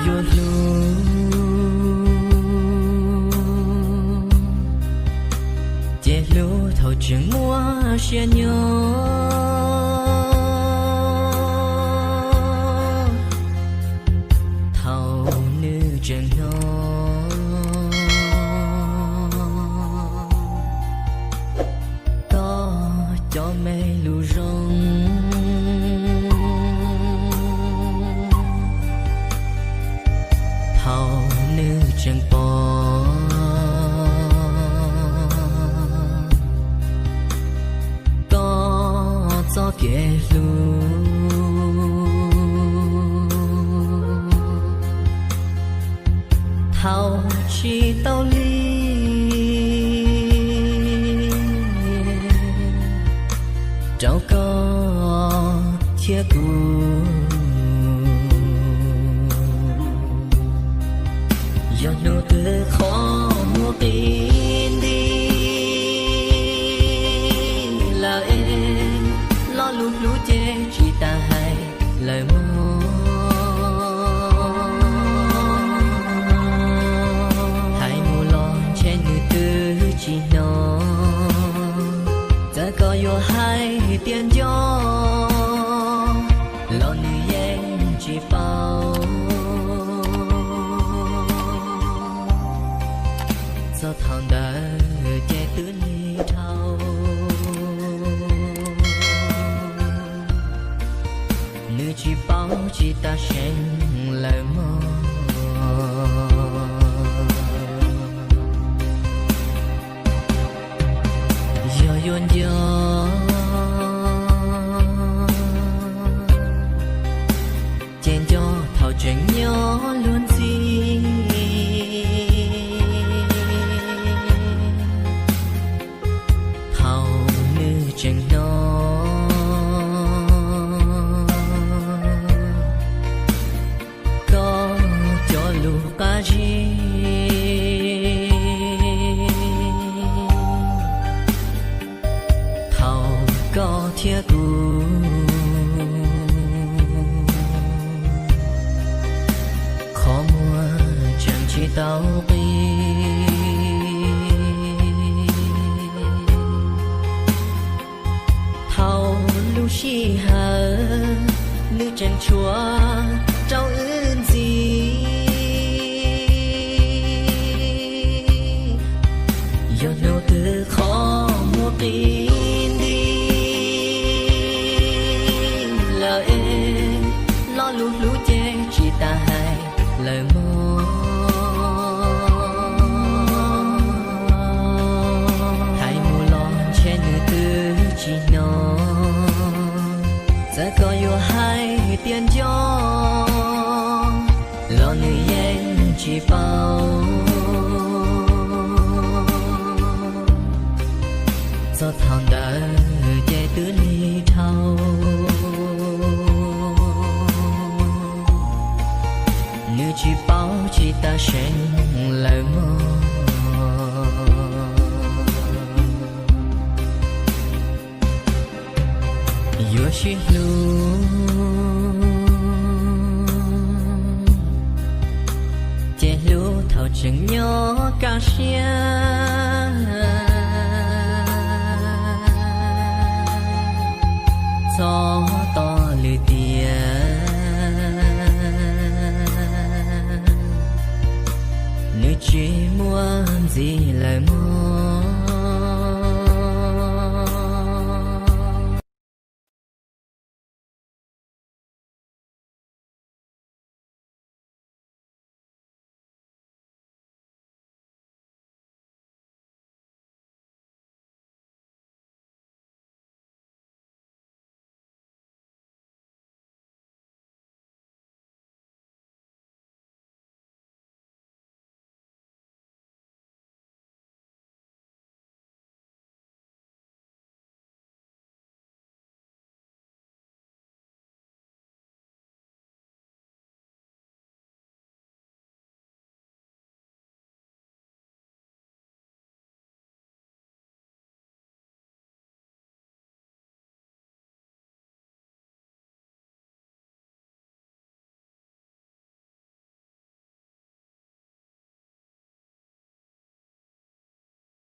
Yuav hlub ces hlub thaum tseem muaj siab nyob, thaum nws tseem hnov koj cov me lus zoo, thaum nws tseem pom koj txoj kev hlub, thaum tsis tau li rau koj thiab kuv. Yog hnub twg qhov muag qi nti lawm es lo lus hlub ces tsis tas hais lawm mog. Hais mus los ntshe nws twb tsis hnov, txawm koj yuav hais tias nco los nws yeej tsis paub. Txog thaum ntawd ces twb lig dhau, nws tsis paub tsis tas seev lawm mog. Yog yuav nco ces nco thaum tseem nyob luag ntxhi, thaum nws tseem hnov koj cov lus qab zib, thaum koj thiab kuv qhov muag tseem tsis tau qi, thaum lub sij hawm nws tseem tshuav rau wb ntxiv. Yog hnub twg qhov muag qi nti lawm es lo lus hlub ces tsis tas hais lawm mog. Hais mus los ntshe nws twb tsis hnov, txawm koj yuav hais tias nco los nws yeej tsis paub. Txog thaum ntawd ces twb lig dhau, nws tsis paub tsis tas seev lawm mog. Yuav sib hlub ces hlub thaum tseem nyob kaj siab, txhob tos lwm tiam, nws tsis muaj ntxiv lawm mog.